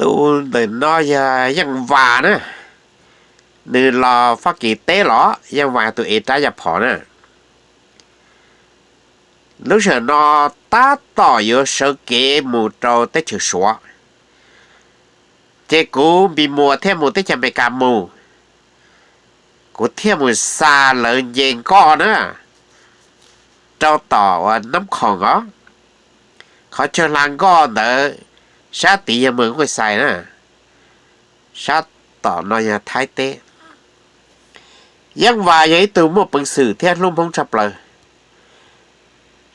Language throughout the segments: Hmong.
Tus ntawm no yog Yeej Vas na, nws los Fab Kis teb los Yeej Vas tus ev rab yaj phom na. Lub sij hawm no tab tom yuav sawv kev mus rau teb chaws Suav, ces kuv Npis Muas thiaj mus teb chaws Amelikas mus, kuv thiaj mus xa lawv nce nkoj na, rau tom uas Nab Khoom os, qhov chaw hla nkoj ntawd, sab tid yog Moos Kuj Xais na, sab tom no yog Thaib teb. Yeej Vas yog ib tug muaj peev xwm thiab hlub Hmoob tshaj plaws,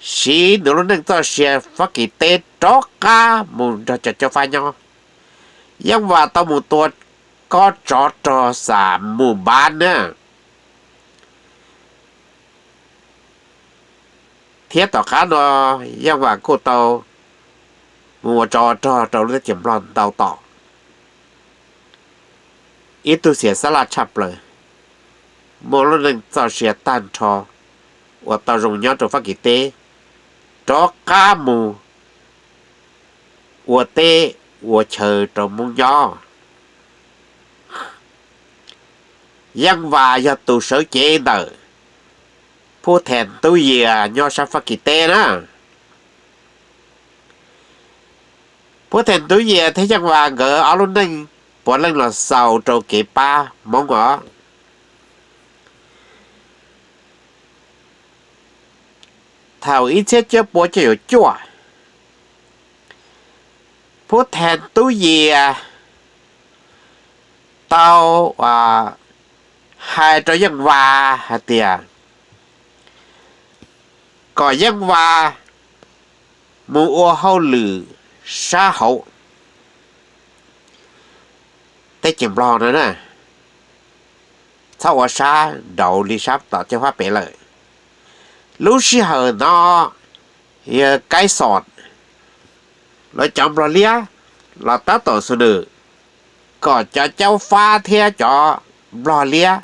siv nws lub neej txoj sia Fab Kis teb rov qab mus nrog cov Cob Fab nyob. Yeej Vas tau mus tua kob tsov rog xam mus npav na, thiab tom qab no Yeej Vas kuj tau mus ua tsov rog rau lub teb chaws Nplog ntau tom. Ib tug xiam sab laj tshaj plaws, muaj lub neej txoj sia tag nrho uas tau zoo nyob rau Fab Kis teb, rov qab mus ua teb ua chaw rau Hmoob nyob. Yeej Vas yog tus sawv cev ntawm Phub Them Tub Yias nyob sab Fab Kis teb na. Phub Them Tub Yias thiab Yeej Vas nkawd ob lub neej puav leej los xaus rau kev pab Hmoob os. Thaum ib txhiab cuaj pua cuaj caum cuaj, Phub Them Tub Yias tau hais rau Yeej Vas hais tias kom Yeej Vas mus ua hauj lwm sab hauv teb chaws Nplog no na, txhob ua sab nraud li sab tom Cob Fab pem lawm. Lub sij hawm no yog Kaib Xos lawv cov Nplog liab los tab tom xus nws kom cov Cob Fab thiab cov Nplog liab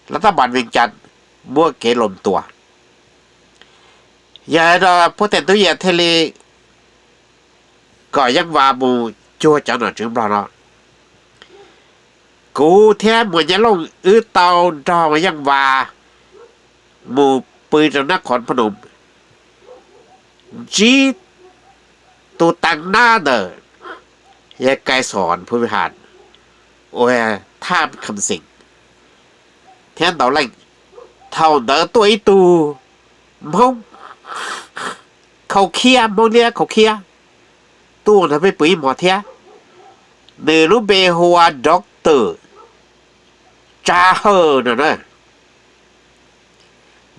lawv tab npas Vees Cas muab kev lom tua. Yog li no Phub Them Tub Yias thiaj li kom Yeej Vas mus cuag cov nom tswv Nplog no. Kuv thiab Muas Nyaj Looj wb tau nrog Yeej Vas mus pw rau Nab Khoos Phab Noos, ntsib tus tag nab ntawm yawg Kaib Xos Phu Has, uas Thaj Kham Xeem thiab ntau leej. Thaum ntawd tuaj ib tug Hmoob khaus khiab, Hmoob liab khaus khiab, tuaj nrog peb pw ib hmo thiab. Nws lub npe hu ua Doctor Tsa Hawj no na,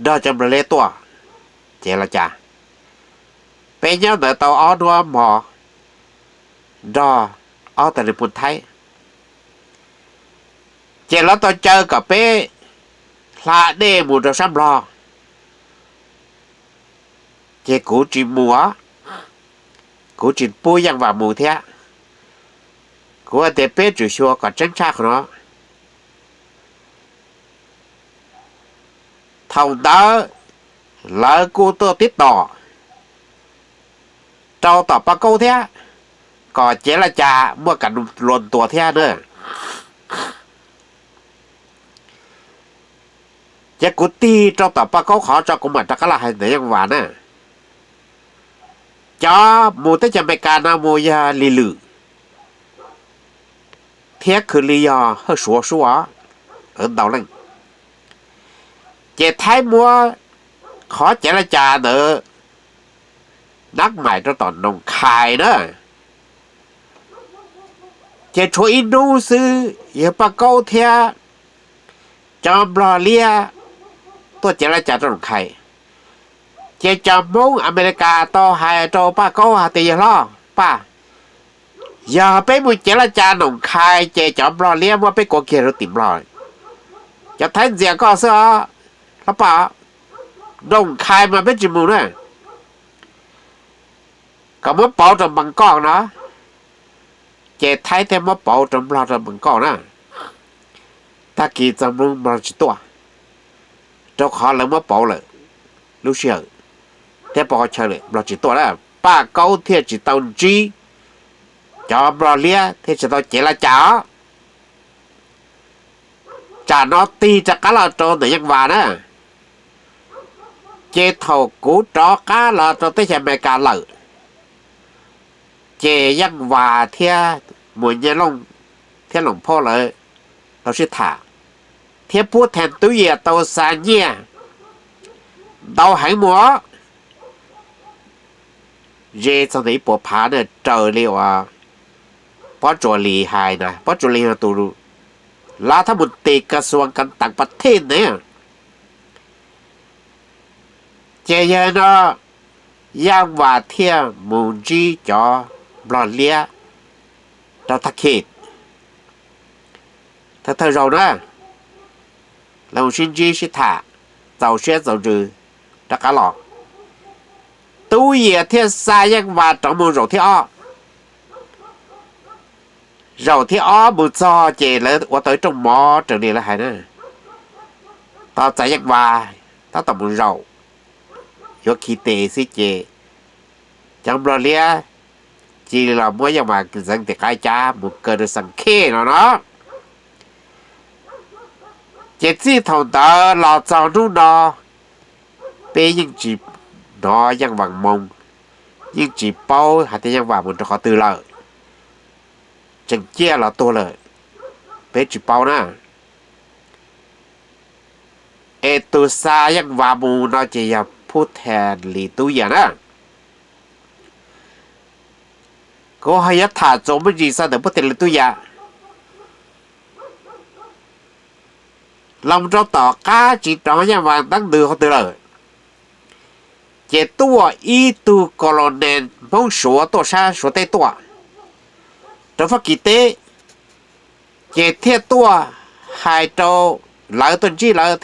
nrog cov Nplog liab tuaj cev los cas. Peb nyob ntawd tau ob hnub ob hmo nrog ob tug niag Hmoob Thaib, ces lawv tau caw kom peb hla dej mus rau sab Nplog. Ces kuv tsis mus os, kuv tsis pub Yeej Vas mus thiab. Kuv hais tias peb tsum xyuas kom tseeb tshaj qhov no. Thaum ntawd lawv kuj tuaj tib tom rau tom Paj Kaub thiab, kom cev laj cas muaj kam luas ntuas thiab na. Ces kuv tig rau tom Paj Kaub qhov tso kuv mam rov qab los hais ntawm Yeej Vas na. Cov mus teb chaws Amelikas no mus yog Lis Lwm thiab khwv li yog Hawj Suav Sub os, ntau leej. Ces Thaib muab qhov cev laj cas ntawd nab mais rau tom Noom Khais na. Ces tshuav ib hnub xwb yog Paj Kaub thiab cov Nplog liab tuaj cev laj cas rau Noom Khais. Ces cov Hmoob Amelikas tau hais rau Paj Kaub hais tias, yawg hlob Paj, yog peb mus cev laj cas Noom Khais ces cov Nplog liab muab peb kuav kiag rau tim Nplog. Cov Thaib ntxias koj xwb os hlob Paj. Noom Khais mas peb tsis mus na. Kom muab pauv rau Npas Koj no. Ces Thaib thiaj muab pauv rau Nplog rau Npas Koj na. Tag kis txog Hmoob Nplog tsis tuaj, rau qhov lawv muab pauv lawm lub sij hawm thiab pauv qhov chaw lawm, Nplog tsis tuaj na. Paj Kaub thiaj tsis tau ntsib cov nplog liab thiaj tsis tau cev los cas os. Tsam no tig rov qab los rau ntawm Yeej Vas na, ces thaum kuv rov qab los rau teb chaws Amelikas lawm, ces Yeej Vas thiab Mus Nyaj Looj thiab Loos Phauj lawv tau sib tham, thiab Pub Thas Tub Yias tau xa nyiaj ntau heev mus os, ze txog ntawm ib puas phav na, raws li uas Pob Tsuas Lis hais na. Pob Tsuas Lis yog tus lav thab mus tis kas xuas kas tas pas thej ntawd. Ces yog no Yeej Vas thiaj mus ntsib cov nplog liab rau Thaj Khej. Thawj thawj zaug na, lawv mus sib ntsib sib tham, txaus siab txaus ntsws rov qab los, Tub Yias thiaj xa Yeej Vas rov mus zaum thib ob. Zaum thib ob mus txog ces lawv ua tau ib rooj mov raws li lawv hais na, tos txais Yeej Vas tab tom mus zaum, yuav khi tes xwb ces cov nplog liab cia li los muab Yeej Vas ntxeev tim qab cab mus kaw rau Xeem Khej no no. Ces txij thaum ntawd los txog hnub no, peb yeej tsis hnov Yeej Vas moo, yeej tsis paub hais tias Yeej Vas mus rau qhov twg lawm, tseem ciaj los tuag lawm, peb tsis paub na. Es tus xa Yeej Vas mus no ces yog Pub Thas Lis Tub Yias na. Kuv ho yuav tham txuas me ntsis txog ntawm Pub Thas Lis Tub Yias. Los rau tom qab tsis hnov Yeej Vas nteeb ntws qhov twg lawm, ces tuaj ib tug colonel Hmoob Suav tuaj sab Suav teb tuaj rau Fab Kis teb, ces thiaj tuaj hais rau lawv, tuaj ntsib lawv